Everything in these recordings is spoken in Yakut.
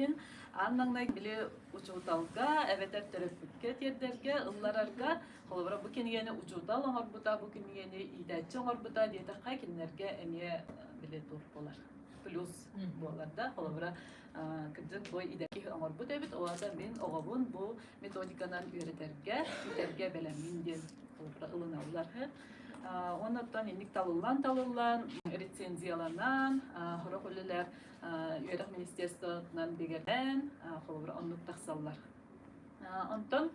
иһин аан маҥнай били учууталга эбэтэр төрөппүккэ тиэрдэргэ, ылларарга, холобура бу кинигэни учуутал оҥорбута, бу кинигэни иитээччи оҥорбута диэтэххэ, кинилэргэ эмиэ били туох буолар, плюс буолар да. Холобура, кырдьык бу идэ киһи оҥорбут эбит, ол аата мин оҕобун бу методиканан үөрэтэргэ, иитэргэ бэлэммин диэн холобура ылыналлар. Оннуттан инник талыллан-талыллан, рецензияланан, сорох үлэлэр үөрэх министерствотынан бигэрэн, холобура оннук тахсаллар. Онтон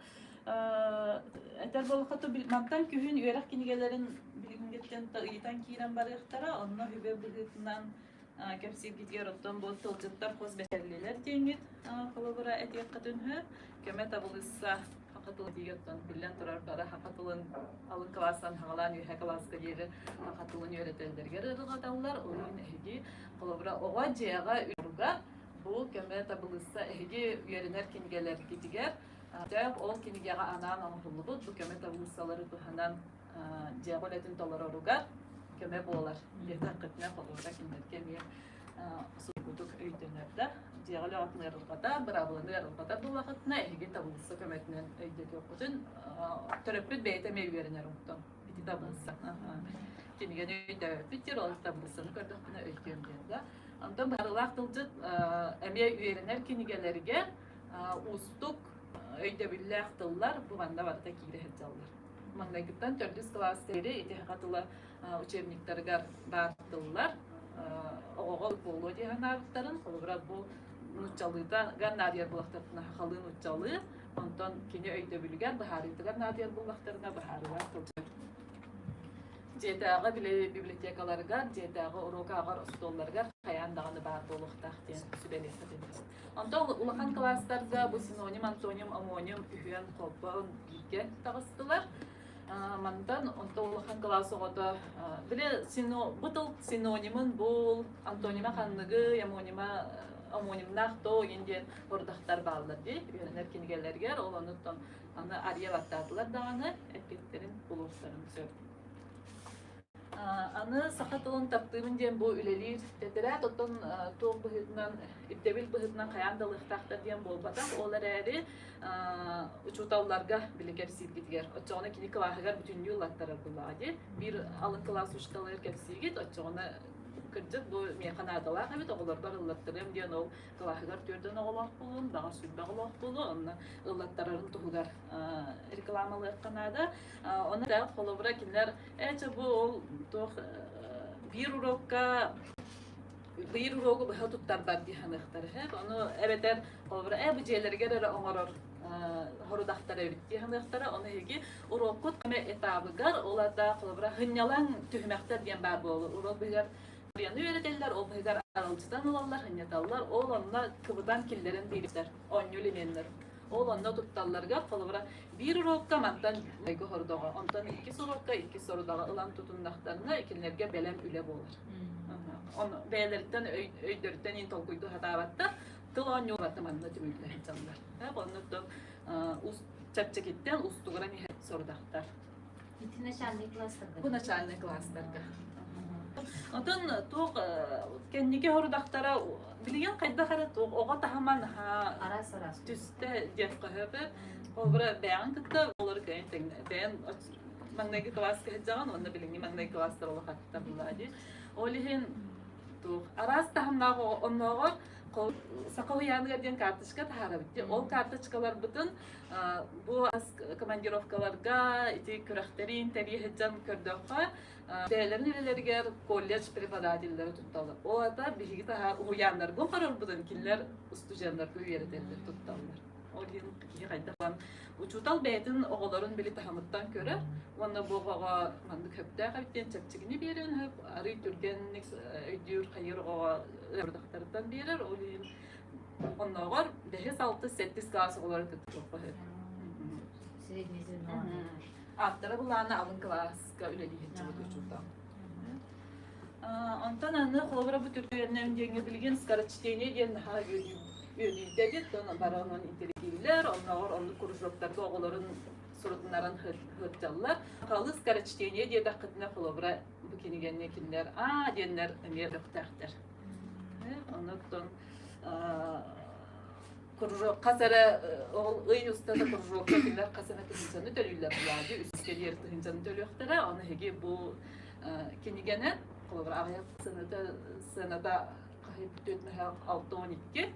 этэр буоллахха, мантан күһүн үөрэх кинигэлэрин билиҥҥиттэн ыйытан киирэн барыахтара, онно үбэ быһыытынан кэпсииргитигэр оттон бу тылдьыттар хос бэчэллилэр диэҥҥит холобура этиэххитин сөп. Көмө табылысса саха тылын оттон биллэн турар бары саха тылын алын кылаастан саҕалаан үөһэ кылааска диэри саха тылын үөрэтэллэригэр ырыҕаталлар. Ол иһин эһиги холобура оҕо дьиэҕэ үөрүүгэ бу көмө табылысса эһиги үөрэнэр кинигэлэргитигэр ол кинигэҕэ анаан оҥоһуллубут бу көмө табылыссалары туһанан дьиэҕэ үлэтин толороругар көмө буолар диэтэххитинэ холобура кинилэргэ эмиэ судургутук өйдөнөр да дьиэҕэ үлэҕитин ыарырҕата быраабыланы ыарырҕата буоллаххытына эһиги табылысса көмөтүнэн өйдөтүөххүтүн төрөппүт бэйэтэ эмиэ үөрэнэр онтон ити табылысса кинигэни өйдөөбөппүт диир ол табылыссаны көрдөхпүнэ өйдүөм диэн да онтон быһаарыылаах тылдьыт эмиэ үөрэнэр кинигэлэргэ уустук өйдөбүллээх тыллар бу манна барыта киирэ сылдьаллар. Маҥнайгыттан төрдүс кылааска диэри ити саха тыла учебниктарыгар баар тыллар оҕоҕо буолуо дии санаабыттарын, холобура бу нууччалыытыгар наадыйар буоллахтарына сахалыы нууччалыы, онтон кини өйдөбүлүгэр, быһаарыытыгар наадыйар буоллахтарына быһаарыылаах тылдьыт. Дьиэтээҕи били библиотекаларыгар, дьиэтээҕи уруок ааҕар остуолларыгар хайаан даҕаны баар буолуохтаах диэн сүбэлиэххэ Онтон улахан кылаастарга бу синоним, антоним, омоним үһүөн холбоон бииргэ таҕыстылар. Мантан онтон улахан кылаас оҕото били сино бу тыл синонимын бул, антонима ханныгы, омонима омонимнаах то игин диэн ордахтар бааллар дии үөрэнэр кинигэлэригэр ол онуттан аны арыйа баттаатылар даҕаны эппиэттэрин булуохтарын сөп. Аны саха тылын таптыыбын диэн бу үлэлиир тэтэрээт, оттон туох быһыытынан, ирдэбил быһыытынан хайаан да ылыахтаахтар диэн буолбатах. Ол эрээри учууталларга били кэпсииргитигэр, оччоҕуна кини кылааһыгар бүтүннүү ыллаттарар буоллаҕа дии. Биир алын кылаас учууталыгар кэпсиигит, оччоҕуна кырдьык бу миэхэ наадалаах эбит, оҕолорбор ыллаттарыам диэн ол кылааһыгар түөрдэн оҕолоох буолуон, баҕар сүүрбэ оҕолоох буолуо, онно ыллаттарарын туһугар рекламалыахха наада. Ону холобура кинилэр ээ чэ бу ол туох биир уруокка биир уруогу быһа туттарбат дии саныахтара һэ ону эбэтэр холобура ээ бу дьиэлэригэр эрэ оҥорор хорудахтар эбит дии саныахтара ону эһиги уруоккут эмэ этабыгар ол аата холобура сынньалаҥ түһүмэхтэр диэн баар буолар уруок быһыгар Ырыаны үөрэтэллэр, ол быһыгар аралдьытан ылаллар, сынньаталлар, ол онно кыбытан киллэрэн биэрэллэр, оонньуу элеменнэр. Ол онно тутталларыгар, холобура, биир уруокка мантан майгы сорудоҕо, онтон иккис уруокка иккис сорудаҕы ылан тутуннахтарына, кинилэргэ бэлэм үлэ буолар. Ону бэйэлэриттэн өйдөрүттэн иин толкуйдуу сатаабаттар, тыл оонньууларда манна түмүллэ сылдьаллар. Оннуктан чэпчэкиттэн устугуран иһэр сорудахтар. Ити начальный класстарга. Бу начальный класстарга. Онтон туох кэнники хорудахтара билигин хайдах эрэ туох оҕо таһыма наһаа араас араас түстэ диэн хаһыаты холобура бэйэҕин кытта олору кэйэн бэйэн маҥнайгы кылааска сылдьаҕын уонна билиҥҥи маҥнайгы кылаастар улахаттар буоллаҕа дии ол иһин туох араас таһымнаах оннооҕор саха уһуйааныгар диэн карточка таһаарабыт дии ол карточкаларбытын Бу командировкаларга ити күрэхтэрин тэрийэ сылдьан көрдөххө, бэйэлэрин үлэлэригэр колледж преподавателлэрэ тутталлар. Ол аата биһиги таһаар уһуйааннарга оҥорорбутун кинилэр устудьуоннарга үөрэтэллэр, тутталлар. Ол иһин киһи хайдах учуутал бэйэтин оҕолорун били таһымыттан көрөр уонна бу оҕоҕо маннык сөптөөх эбит диэн чэпчэкини биэриэн сөп, арыый түргэнник өйдүүр, хайыыр оҕоҕо ыарахаттарыттан биэрэр. Ол иһин Оннооҕор бэһис, алтыс, сэттис кылаас оҕолорун кытта туохпаһы. Средний звено. Ааттара былаана алын кылааска үлэлии сылдьыбыт учуутал. Онтон аны холобура бу түргэннэм диэҥҥэ билигин скорочтение диэн наһаа үөдүйдэ эбит. Онон бары онон интеллигииллэр, оннооҕор оннук кружоктарга оҕолорун сурутуннаран сылдьаллар. Халы скорочтение диэтэххитинэ холобура бу кинигэни кинилэр аа диэннэр эмиэ көхтөөхтөр. Оннуктан. Кружок хас эрэ ол ый устата кружокка кинилэр хас эмэ тыһыынчаны төлүүллэр буолаады үскэ диэри тыһыынчаны төлүөхтэрэ ону эһиги бу кинигэнэн холобура аҕыйах сыаната сыаната 462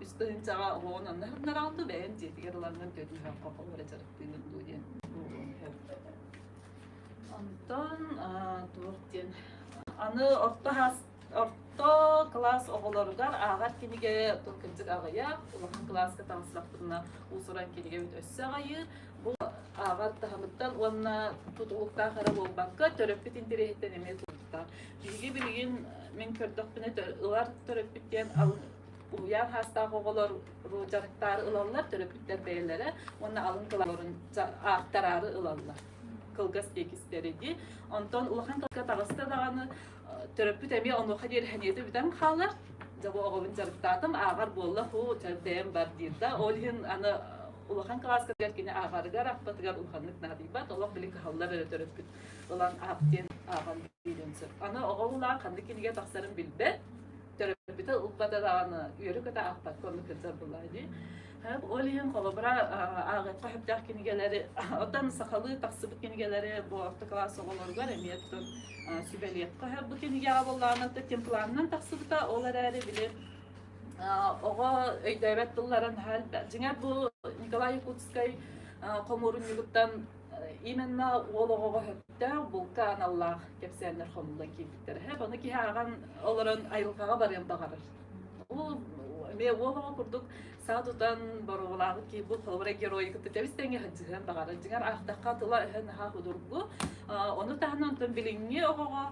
үс тыһыынчаҕа уон онно хырнараҕын дуу бэйэм дьиэтигэр ылаҥҥын 4 холобура дьарыктыыгын дуу диэн онтон туох диэн аны орто Орто кылаас оҕолоругар ааҕар кинигэ кырдьык аҕыйах, улахан кылааска таҕыстахпытына уус-уран кинигэбит өссө аҕыйыыр. Бу ааҕар таһымыттан уонна тутулуктаах эрэ буолбакка, төрөппүт интэриэһиттэн эмиэ тутулуктаах. Биһиги билигин мин көрдөхпүнэ ылар төрөппүт диэн уһуйаан саастаах оҕолор дьарыктаары ылаллар, төрөппүттэр бэйэлэрэ уонна алын кылааларын аахтараары ылаллар. Кылгас тиэкистэри дии. Онтон улахан кылааска таҕыста даҕаны төрөппүт эмиэ онуоха диэри сэниэтэ бүтэн хаалар. Дьэ бу оҕобун дьарыктаатым, ааҕар буолла, һуу, бэйэм бар диир да. Ол иһин аны улахан кылааска кини ааҕарыгар, аахпатыгар улаханнык наадыйбат, олох били кыһаллар эрэ төрөппүт ылан аах диэн ааҕан биэриэн сөп. Аны оҕо улаан ханнык кинигэ тахсарын билбэт, төрөппүтэ ылбата даҕаны үөрэ-көтө аахпакка оннук сылдьар буоллаҕа дии. Ол иһин холобура ааҕыахха сөптөөх кинигэлэри, оттон сахалыы тахсыбыт кинигэлэри бу орто кылаас оҕолоругар эмиэ тутан сүбэлиэххэ сөп. Бу кинигэҕэ буоллаҕына темпланынан тахсыбыта, ол эрээри били оҕо өйдөөбөт тылларын дьиҥэр бу Николай Якутскай хомуурунньугуттан именно уол оҕоҕо сөптөөх булка аналлаах кэпсээннэр хомуллан киирбиттэрэ. Ону киһи ааҕан олорон айылҕаҕа барыан баҕарар. Ол эмиэ уол оҕо курдук саа тутан боруобалаабыт киһи бу холобура геройу кытта тэбис-тэҥҥэ сылдьыһыан баҕарар. Дьиҥэр аахтахха тыла-өһө наһаа судургу. Ону таһынан онтон билиҥҥи оҕоҕо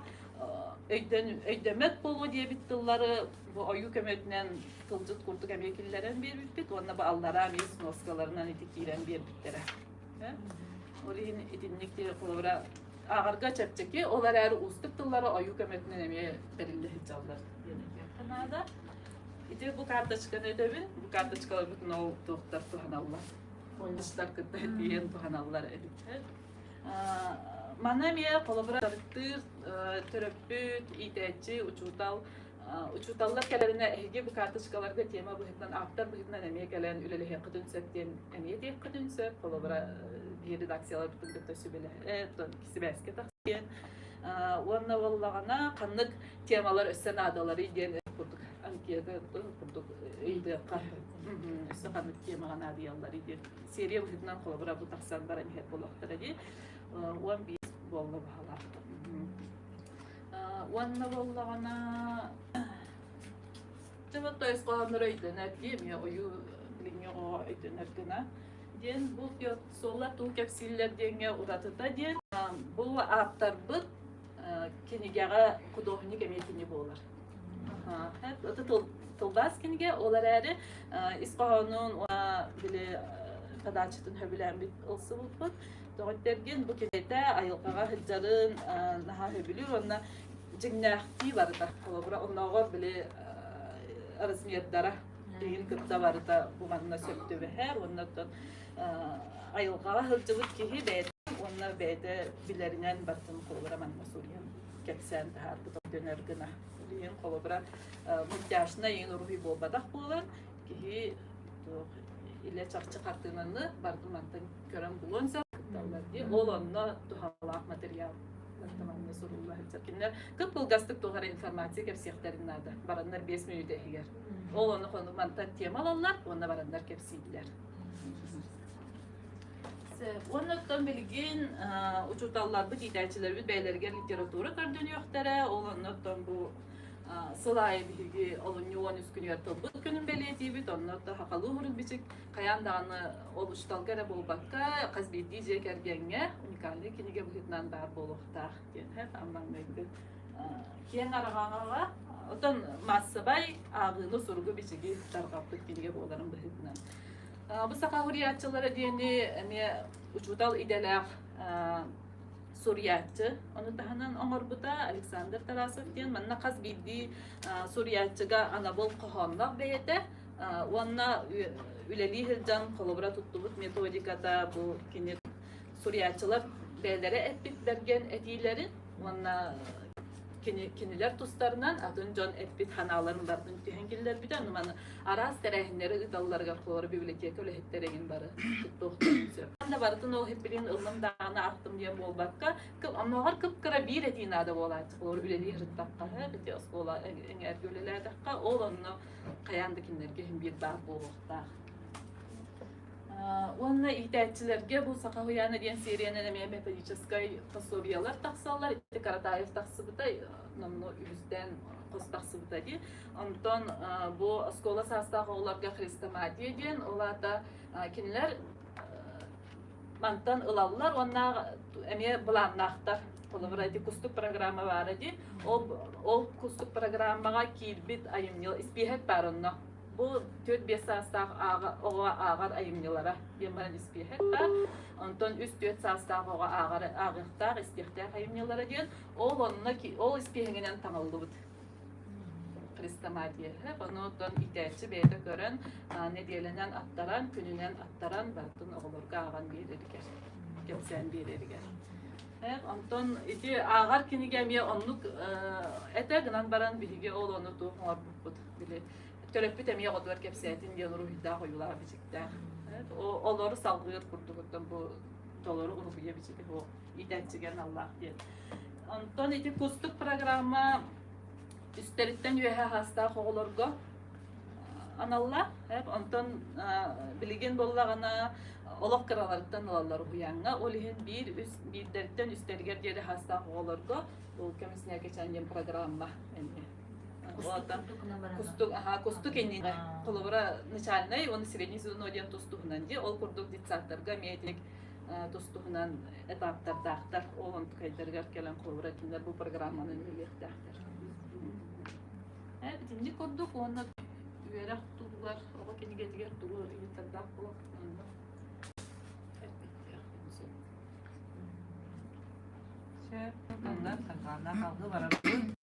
өйдөн өйдөммөт буолуо диэбит тыллары бу ойуу көмөтүнэн тылдьыт курдук эмиэ киллэрэн биэрбиппит уонна бу аллараа эмиэ сноскаларынан ити киирэн биэрбиттэрэ. Ол иһин итинник холобура ааҕарга чэпчэки, ол эрээри уустук тыллары ойуу көмөтүнэн эмиэ бэриллэ сылдьаллар диэн этиэххэ наада. Ити бу карточканы өтөбүн, бу карточкаларбытын ол туохтар туһаналлар. Колледжтар кытта тиийэн туһаналлар эбит. Манна эмиэ холобура дьарыктыыр төрөппүт, иитээччи, учуутал учууталлар кэлэринэ эһиги бу карточкаларга тема быһыытынан, ааптар быһыытынан эмиэ кэлэн үлэлэһиэххитин сөп диэн эмиэ диэххитин сөп. Холобура, биир редакцияларбытын кытта сүбэлэһэ, сибээскэ тахсыан. Уонна буоллаҕына, ханнык темалар өссө наадаларый диэн курдук анкета курдук ыйытыахха өссө ханнык темаҕа наадыйалларый диэн серия быһыытынан холобура бу тахсан баран иһэр буолуохтара дии. 15 буолла баһалаах. Уонна буоллаҕына Чөмөт тойусхооннор өйдөнөр дии, эмиэ ойуу билиҥҥи оҕоҕо өйдөнөр гына диэн бу суоллар туу кэпсииллэр диэҥҥэ уратыта диэн бу ааптарбыт кинигэҕэ худуоһунньук эмиэ кини буолар. Это тылбаас кинигэ, ол эрээри ис хоһоонун били подачатын сөбүлээн ылсыбыппыт. Тоҕо бу кинитэ айылҕаҕа сылдьарын наһаа сөбүлүүр уонна дьиҥнээхтии барыта. Холобура, оннооҕор били размердара иһин кытта барыта бу манна сөп түбэһэр уонна оттон айылҕаҕа сылдьыбыт киһи бэйэтэ уонна бэйэтэ билэринэн барытын холобура манна суруйан кэпсээн таһаарбыт өйдөнөр гына. Билигин холобура мультяшнай иҥин уруһуй буолбатах буолан киһи туох илэ чахчы хартыынаны барытын мантан көрөн булуон сөп кытталлар дии. Ол онно туһалаах материал манна сурулла сылдьар. Кинилэр кып-кылгастык туох эрэ информация кэпсиэхтэрин наада. Бараннар 5 мүнүүтэ иһигэр. Ол ону хону мантан тема ылаллар уонна бараннар кэпсииллэр. Уонна оттон билигин учууталларбыт, иитээччилэрбит бэйэлэригэр литература көрдөнүөхтэрэ. Ол онно оттон бу сыл аайы биһиги олунньу 13 күнүгэр тылбыт күнүн бэлиэтиибит. Онно оттон сахалыы уһурук-бичик хайаан даҕаны ол учууталга эрэ буолбакка, хас биирдии дьиэ кэргэҥҥэ уникальнай кинигэ быһыытынан баар буолуохтаах диэн маҥнайгы киэҥ араҕаҕа оттон маассабай ааҕыыны суругу-бичиги тарҕаппыт кинигэ буоларын быһыытынан. Бу саха суруйааччылара диэни эмиэ учуутал идэлээх суруйааччы ону таһынан оҥорбута Александр Тарасов диэн манна хас биирдии суруйааччыга анабыл хоһоонноох бэйэтэ уонна үлэлии сылдьан холобура туттубут методиката бу кини суруйааччылар бэйэлэрэ эппит бэргэн этиилэрин уонна Кинилэр тустарынан атын дьон эппит ханааларын барытын түһэн киллэрбитэ. Ону маны араас тэрээһиннэри ыыталларыгар холобура библиотека үлэһиттэрэ эҥин бары кыттыахтарын сөп. Да барытын ол иһиппилин ыллым даҕаны аахтым диэн буолбакка, оннооҕор кып-кыра биир этии наада буолааччы. Холобура үлэлии сырыттахха, ити оскуола эҥээргэ үлэлээтэххэ, ол онно хайаан да кинилэргэ иһин биир баар буолуохтаах. Уонна иитээччилэргэ бу Саха уһуйаана диэн сериянан эмиэ методическай пособиелар тахсаллар. Ити Каратаев тахсыбыта, номнуо үһүстээн хос тахсыбыта дии. Онтон бу оскуола саастаах оҕолорго хрестоматия диэн, ол аата кинилэр мантан ылаллар уонна эмиэ былааннаахтар. Холобура, ити кустук программа баара дии. Ол кустук программаҕа киирбит айымньы испииһэк баар онно. Бу 4-5 саастаах оҕо ааҕар айымньылара диэн баран испииһэк баар. Онтон 3-4 саастаах оҕо ааҕар ааҕыахтаах, истиэхтээх айымньылара диэн ол онно ол испииһэгинэн таҥыллыбыт хрестоматия. Ону оттон иитээччи бэйэтэ көрөн нэдиэлэнэн аттаран, күнүнэн аттаран барытын оҕолорго ааҕан биэрэригэр, кэпсээн биэрэригэр. Онтон ити ааҕар кинигэ эмиэ оннук этэ гынан баран биһиги ол ону туох оҥорбуппут били төрөппүт эмиэ оҕотугар кэпсээтин диэн уруһуйдаах ойуулаах бичиктээх. Олору салгыыр курдугуттан бу толору уруһуйа бичиги бу иитээччигэ аналлаах диэн. Онтон ити кустук программа үстэриттэн үөһэ хаастаах оҕолорго аналлаах. Онтон билигин буоллаҕына олох кыраларыттан ылаллар уһуйааҥҥа. Ол иһин биир үс биирдэриттэн үстэригэр диэри хаастаах оҕолорго бу көмүснэкэчэн диэн программа эмиэ. Кустук, аха, кустук иннинэ. Холобура, начальнай уонна средний звено диэн тус-туһунан дии. Ол курдук детсадтарга эмиэ итинник тус-туһунан этаптардаахтар. Ол онтукайдарыгар кэлэн холобура кинилэр бу программаны үлэлиэхтээхтэр. Итинник курдук уонна үөрэх туһугар оҕо кинигэтигэр тугу ыйытардаах буолуохтаах Сөп. Онно Саргылана салгыы барабын.